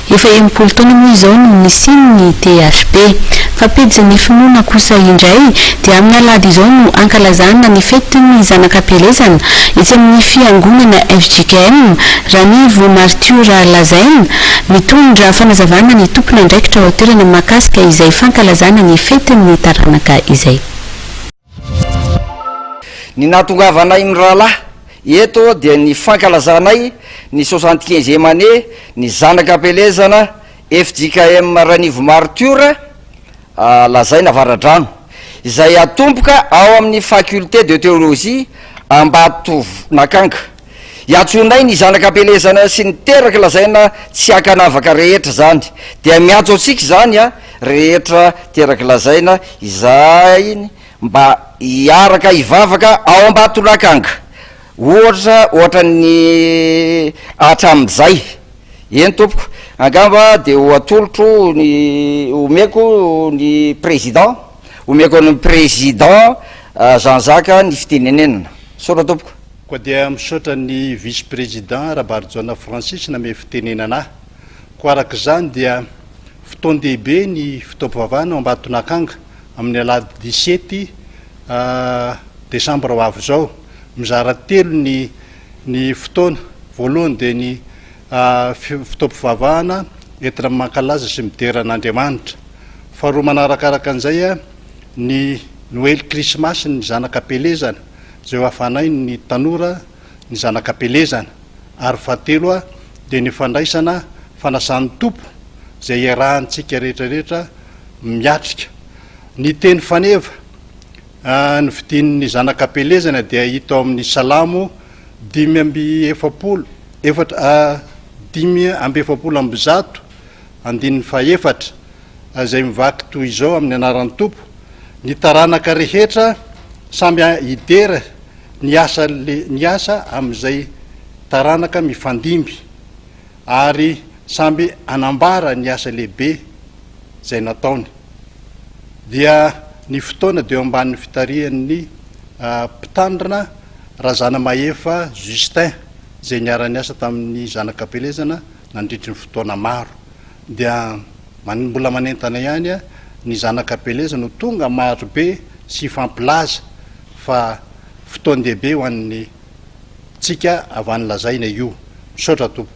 Efa 60 taona moa izao no nisian'ny THB. Fa pejin'ny finoana kosa indray dia amin'ny alahady izao no hankalazana ny fetin'ny zanak'ampielezana etsy amin'ny fiangonana fjkm Ranivo Martiora Lazaina. Mitondra fanazavana ny tompon'andraikitra ao an-toerana mahakasika izay fankalazana ny fetin'ny taranaka izay. Ny nahatongavanay mirahalahy eto dia ny fankalazanay ny soixante-quinzième année ny zanak'ampielezana fjkm Ranivo Martiora Lazaina Avaradrano, izay hatomboka ao amin'ny Faculté de Théologie Ambatovonakanga. Iantsoanay ny zanak'ampielezana sy ny teraky lazaina tsy ankanavaka rehetra izany. Dia miantso antsika izany rehetra teraky lazaina izay mba hiaraka hivavaka ao Ambatonakanga. Ohatra ohatran'ny hatramin'izay. Eny tompoko, angamba dia ho atolotro ny, omeko ny président, omeko an'ny président Jean Jacques ny fitenenena. Misaotra tompoko. Koa dia misaotra ny Vice Président Rabarijaona Francis namehy fitenenana ahy. Koa araka izany dia fotoan-dehibe ny fotoam-pivavahana ao Ambatonakanga amin'ny alahady dix-sept desambra ho avy izao. Mizara telo ny ny fotoana. Voalohany dia ny fotoam-pivavahana entina mankalaza sy midera an'Andriamanitra. Faharoa manarakaraka an'izay ny Noely Krismasy ny zanak'Ampielezana izay ho hafanainy ny tanora ny zanak'Ampielezana. Ary fahatelo dia ny fandraisana fanasan'ny Tompo izay iarahantsika rehetra rehetra miatrika. Ny teny faneva Ny fidin'ny zanak'Ampielezana dia hita ao amin'ny Salamo 45 efatra 145 andininy fahefatra, izay mivaky toy izao amin'ny anaran'ny Tompo, Ny taranaka rehetra samy hidera ny asa ny asa amin'izay taranaka mifandimby, ary samby hanambara ny asa lehibe izay nataony. Dia ny fotoana dia eo ambanin'ny fitarihan'ny mpitandrina Razanamahefa Justin izay niara-niasa tamin'ny zanak'Ampielezana nandritry ny fotoana maro. Dia mbola manentana ihany ny zanak'Ampielezana ho tonga marobe sy hifampilaza fa fotoan-dehibe ho an'ny tsika avy any Lazaina io. Misaotra tompoko.